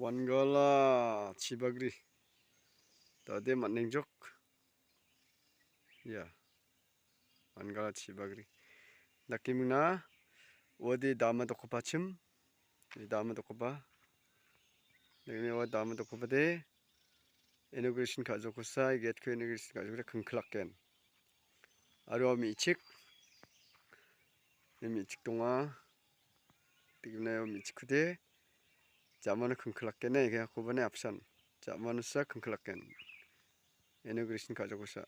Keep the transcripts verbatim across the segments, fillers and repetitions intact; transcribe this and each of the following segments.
Wangala chibagri. Dade man·engjok. Ia. Wangala chibagri. Dakemingna uade dama dokopachim. Ia dama dokopa. Dakemingna uade dama dokopade. Inauguration ka·jokosa, gate-ko inauguration ka·jokode kingkilaken. Aro me·chik. Ia me·chik donga. Dakemingna ia me·chikkode. Jamano kingkilaken, ia kobane apsan. Jamanosa kingkilaken. Inauguration ka·jokosa.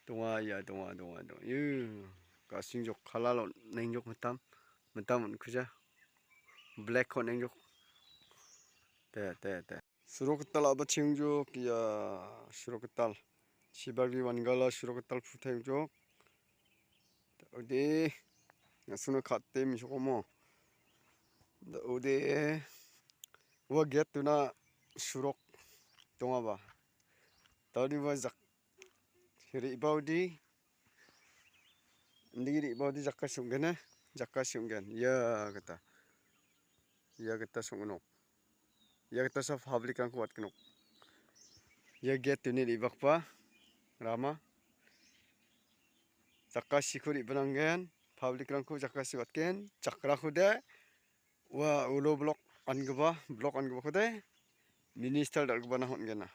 Donga, ia donga, donga, donga. Iu, gasingjok, kalal on·engjok mitam. Mitam on·kuja. Black on·engjok. Te, te, te. Surok gital a·bachengjok, ia, surok gital. Chibagri Wangala surok gital putaengjok. Ode, na·songna kate mesokomo. Ode, ua gate-ona surok dongaba. Dade ua jak-, re·baode, indigi re·baode jakasi ong·gen, eh? Jakasi ong·gen. Ia gita. Ia gita song·nok. Ia gita sa public-rangko watgenok. Ia gate-oni re·bakba rama. Jakasiko re·banangen, public-rangko jakasi watgen, jakrakode ua ulo block angipa, block angipakode minister dal·gipana hon·gena.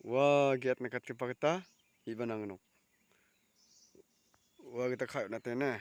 Ua gate nikatgipa gita re·banangenok. Ua gita ka·e on·atene.